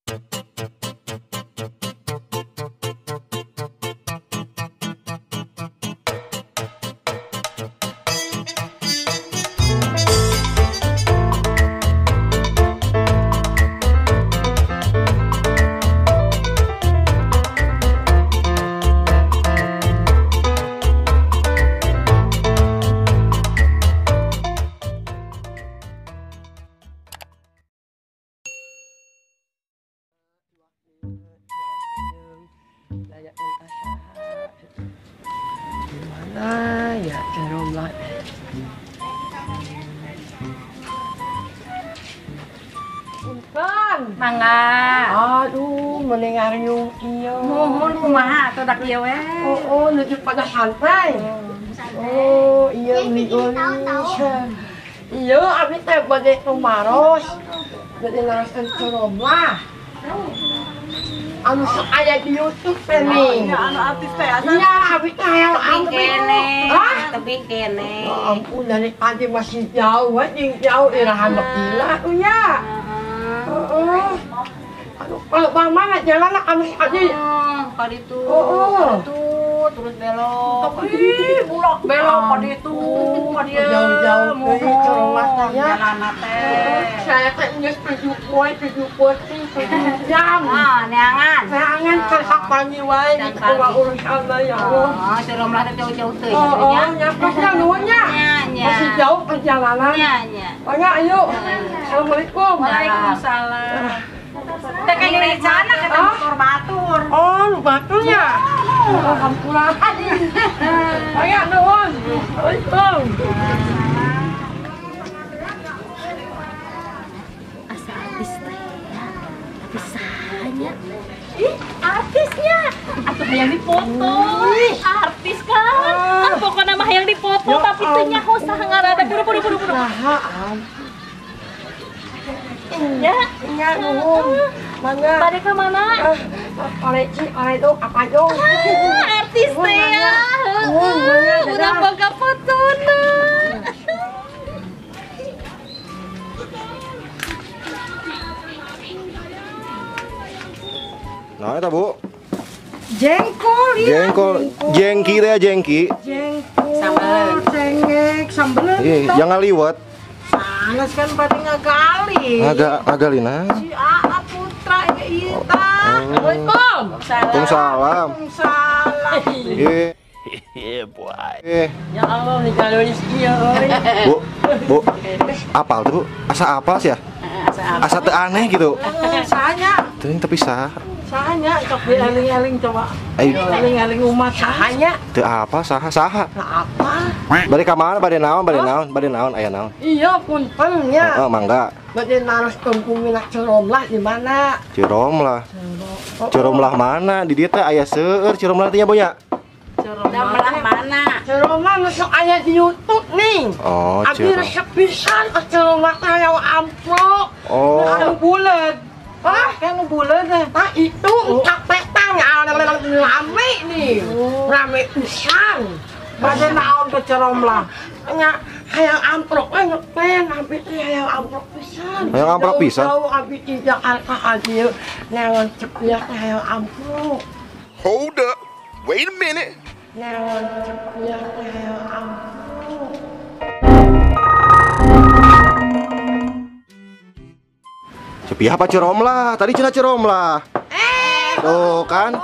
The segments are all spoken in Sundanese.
Gimana ya Ciromlah? Punten. Mangga. Aduh, mendengar yung iyo. Muhun kumaha atuh dak ieu we. Oh, lucu pada santai. Oh, iya migun. Iya, abdi teh bade tumaros. Bade naroskeun Ciromlah. Anu sok aya di YouTube teh nih. Anu artis teh asa. Iya, abdi teh hayang tebih keneh. Tebih keneh. Ya ampun, dari tadi masih jauh, anjing jauh irahan gila tuh ya. Heeh. Aduh, kalau mana jalan anu tadi. Kali itu. Itu terus belok. Ih, bulak belok kali itu. Jauh-jauh dari Ciromlah ya. Jalan teh. Saya teh geus 7 poe, 7 peuting, 7 jam. Ah, neangan. Neangan kan pagi wae gitu mah urusan ya Allah. Oh, Ciromlah teh jauh-jauh teuing nya. Oh, nya pasnya nuhun nya. Masih jauh perjalanan. Nya, nya. Mangga ayo. Assalamualaikum. Waalaikumsalam. Teh kayak di sana kata motor batur. Oh, lu baturnya. Alhamdulillah. Mangga nuhun. Assalamualaikum. Asa artis teh ya, tapi sahanya. Ih, artisnya. Atuh hayang dipoto. Artis kan? Ah, pokoknya mah hayang dipoto ya, tapi teu nyaho saha ngaranna. Buru-buru buru-buru. Saha? Ya, nya nuhun. Mangga. Bade ka mana? Pareci, paredok, apa dong? Artis teh ya. Heeh, urang boga fotona. Nah, eta Bu. Jengkol ya. Jengkol, jengki teh jengki. Jengkol, cengek, sambel. Iya, jangan liwat. Sanes kan pati ngagali. Ngagalina. Si Aa Putra ieu tah. Assalamualaikum. Waalaikumsalam. Waalaikumsalam. Iya. Boy. Ya Allah, digalulis ieu euy. Bu, Bu. Apal tuh, Bu? Asa apal sih ya? Asa teu aneh gitu. Sahanya. Teuing tapi sah. Sahanya sok dieling-eling coba. Eling-eling umat sahanya. Teu apa saha saha. Apa? Bade ka mana? Bade naon? Bade naon? Bade naon? Aya naon? Iya, punten nya. Heeh, mangga. Bade naros kampung Ciromlah di mana? Ciromlah. Ciromlah mana? Di dieu teh aya seueur Ciromlah teh nya, Bu nya. Ciromlah mana? Ciromlah nu sok aya di YouTube nih. Oh, Abdi resep pisan ka Ciromlah teh hayang amplop. Oh. Anu buleud. Hah? Kan nu buleud teh. Tah itu kapetang rame nih. Rame pisan. Bade naon ke Ciromlah? Nya hayang amplop we ngepen abdi teh hayang amplop pisan. Hayang amplop pisan. Jauh abdi di Jakarta ka dieu neangan cepiah teh hayang amplop. Hold up. Wait a minute. Neangan cepiah teh hayang amplop. Cepiah apa Ciromlah? Tadi cenah Ciromlah. Tuh kan.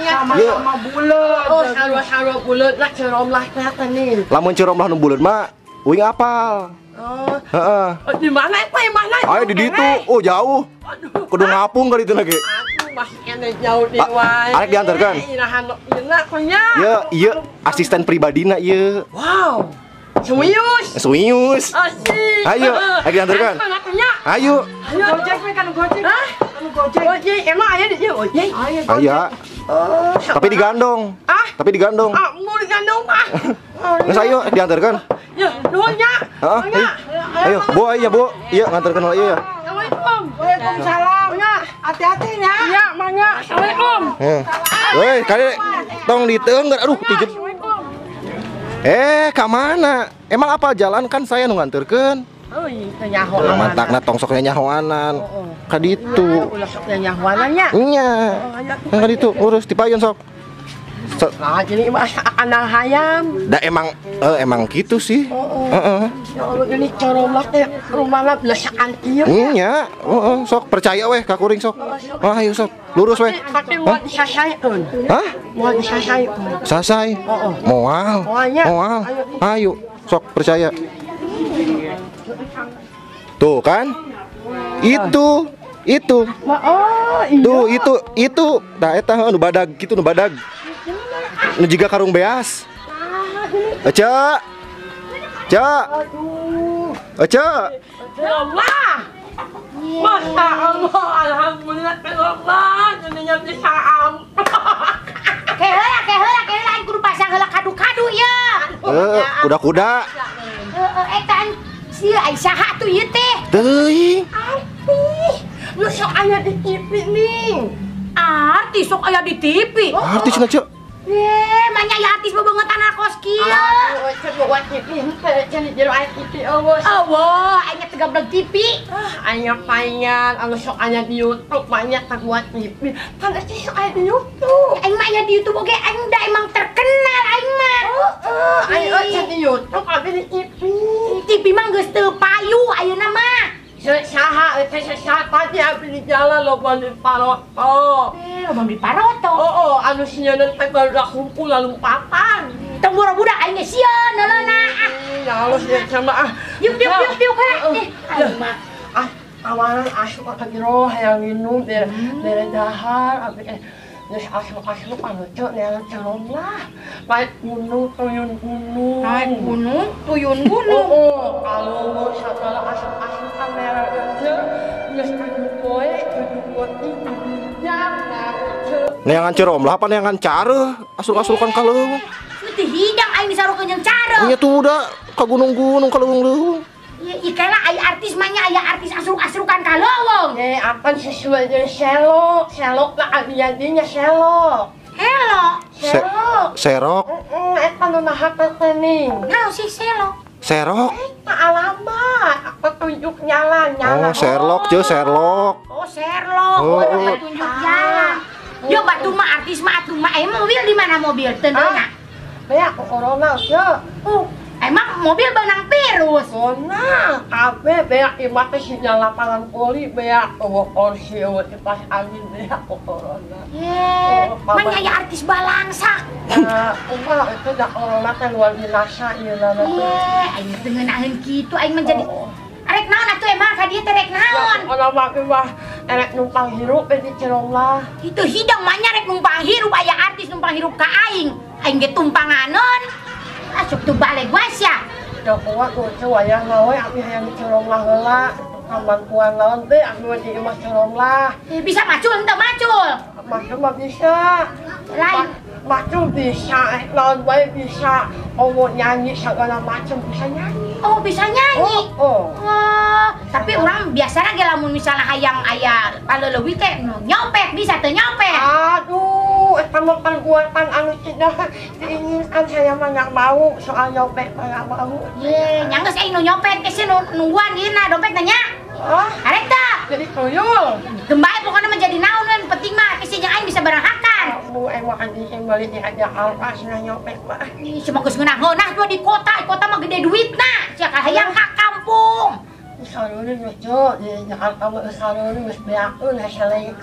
Sama-sama buleud. Oh, sarua-sarua buleud lah Ciromlah teh nih. Lamun Ciromlah nu buleud mah uing apal. Oh. Heeh. Di mana eta? Di mana? Ayo di ditu. Oh, jauh. Kudu ngapung kali itu lagi. Aduh, masih kene jauh di wae. Arek diantarkan. Irahan yeuna nya. Ye, ieu asisten pribadina ieu. Wow. Serius. Serius. Asik. Ayo, arek diantarkan. Ayo. Gojek we kan Gojek. Hah? Gojek. Gojek emang aya di dieu Gojek? Aya. Oh, tapi digandong. Ah? Tapi digandong. Ah, mau digandong ah. Geus ayo diantarkan. Ya, nuhun nya. Heeh. Ayo, Bu, ayo Bu. Iya, nganterkeun heula ieu ya. Assalamualaikum. Waalaikumsalam. Nya, hati-hati nya. Iya, mangga. Assalamualaikum. Woi, kali tong diteunggeun. Aduh, tijet. Ka mana? Emang apa jalan kan saya nu nganterkeun? Euy, teu nyaho. Mantakna tong sok nyahoanan. Ka ditu. Ulah sok nyahoanan nya. Nya. Ka ditu urus dipayun sok. Nah, jadi mah anak hayam. Da emang emang gitu sih. Heeh. Ya Allah, ini coromlah teh rumahna belasakan ieu. Nya, heeh, sok percaya weh ka kuring sok. Oh, ayo sok. Lurus weh. Tapi moal disasaikeun. Hah? Moal disasaikeun. Sasai. Heeh. Moal. Moal. Ayo, sok percaya. Tuh kan? Itu. Oh, iya. Tuh, itu. Nah, eta nu badag kitu nu badag. Nu jiga karung beas. Eca. Ca. Eca. Allah. Masya Allah, alhamdulillah Allah, jadinya bisa amplop. Keheula, aing kudu pasang heula kadu-kadu ieu. Kuda-kuda. Heeh, eta si ai saha tuh ieu teh? Teuing. Artis. Nu sok aya di TV nih. Artis sok aya di TV. Artis cenah, Cek. Manya ya artis bebengetan kos kieu. Aduh, cek buat TV henteu cenah jero aya TV eueuh. Eueuh, aing teh gablek TV. Ah, aya paingan anu sok aya di YouTube banyak tak buat TV. Kan artis sok aya di YouTube. Aing mah aya di YouTube oge aing da emang terkenal aing mah. Heeh, aing eueuh di YouTube abi di TV. TV mah geus teu payu ayeuna mah. Saha teh saha tadi abi di jalan loba di paroto. Loba di paroto. Oh, anu sieun teh barudak kumpul lompatan. Tong budak aing ge sieun neuleuhna. Ya Allah sieun sama ah. Yuk heula. Aing mah ah awalan asup ka jero hayang nginum bere dahar abi geus asup-asup anu teu neangan celom lah. Naik gunung tuyun gunung. Naik gunung tuyun gunung. Oh, kalau sagala asup-asup kamera itu geus tujuh poe, 7 poti, 7 jam teu. Neangan ceromlah apa neangan care asuk-asukan ka leuweung. Teu hidang aing disarukeun jeung care. Nya tuh udah ka gunung-gunung ka leuweung-leuweung. Ieu kela aya artis mah nya aya artis asruk-asrukan ka leuweung. Apan sesuai jeung selok, selok mah abdi-abdinya selok. Hello. Selok. Serok. Heeh, eta nu naha teh nih. Naon sih selok? Serok. Eta alamat, petunjuk jalan, jalan. Oh, Sherlock je, Sherlock. Oh, Sherlock. Oh, petunjuk jalan. Yo batu mah artis mah atuh mah mobil di mana mobil teu na? Beak corona je. Emang mobil benang virus? Corona, kabeh beak imah teh sinyal lapangan voli beak eueuh kursi eueuh kipas angin beak corona. Ye, mah aya artis balangsak. Nah, kumaha itu da corona teh luar biasa ieu na teh. Ye, aing teu ngeunaheun kitu aing menjadi arek naon atuh emang ka dieu teh rek naon? Kalau mah mah erek numpang hirup di Cironglah. Itu hidang mah nya rek numpang hirup aya artis numpang hirup ka aing. Aing ge tumpanganeun. Asup tuh balik wasya. Teu kuat teu wayah nawe abi hayang di Cironglah heula. Kamangkuan naon teh abi mah di imah Cironglah. Bisa macul henteu macul? Macul mah bisa. Lain macul bisa, naon wae bisa. Oh, nyanyi segala macam bisa nyanyi. Oh, bisa nyanyi. Oh. Oh, tapi orang biasanya ge lamun misalnya hayang aya paleuleui teh nyopet bisa teu nyopet. Aduh, eta mah perbuatan anu tidak diinginkan saya mah nggak mau soal nyopet mah nggak mau. Ye, nya geus aing nu nyopet geus nungguan ieu na dompet na nya. Ah, arek teu? Jadi tuyul. Gembae pokoknya mah jadi naon we penting mah geus jeung aing bisa bareng hakan. Bu emang anjing balik di Jakarta cenah nyopet mah. Ih, cuma geus ngeunah-ngeunah tuh di kota, kota mah gede duitna. Sia hayang ka kampung. Sareureun geus teu di Jakarta mah geus sareureun geus beakeun hasileuh.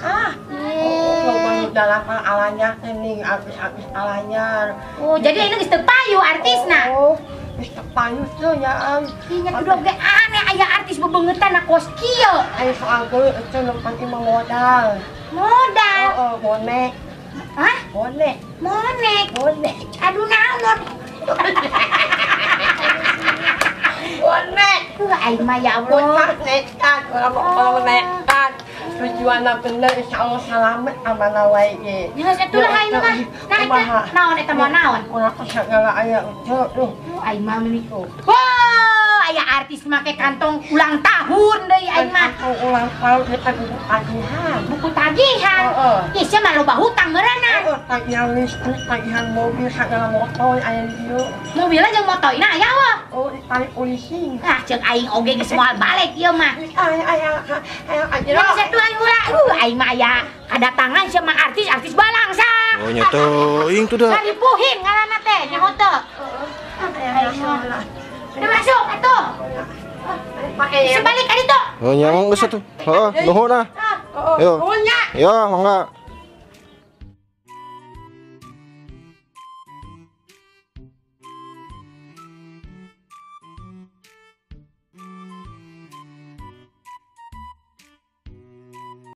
Oh, dalapan alanya teh ning abis-abis alanyar. Oh, jadi ini geus teu payu artisna. Oh, geus teu payu teu nya am. Ih, nya kudu oge aneh aya artis bebengetan na kos kieu. Aya soal geus teu numpang imah modal. Modal? Oh, bonek. Hah? Bonek. Bonek. Bonek. Aduh naon. Bonek. Aing mah ya Allah. Bocah nekat, orang nekat. Tujuanna bener insyaallah selamat amanah wae ge. Ya geus atuh lah aing mah. Nah eta naon eta mah naon? Urang teh sagala aya teu duh. Aing mah meuni. Wah, aya artis make kantong ulang tahun deui aing mah. Kantong ulang tahun eta buku tagihan. Buku tagihan. Heeh. Ih, sia mah loba hutang meureunna. Heeh, tagihan listrik, tagihan mobil, segala motor aya di dieu. Mobilna jeung motorna aya wah. Oh, ditarik polisi. Ah, ceuk aing oge geus moal balik ieu mah. Aya aya aya aya. Ya satu aing ulah. Aing mah aya kadatangan sia mah artis-artis balangsa. Oh nya teuing tuh dah. Saripuhin ngaranna teh nyaho teu. Udah masuk atuh. Sebalik ka ditu. Oh nya geus atuh. Heeh, nuhun ah. Yo. Nuhun nya. Yo, mangga.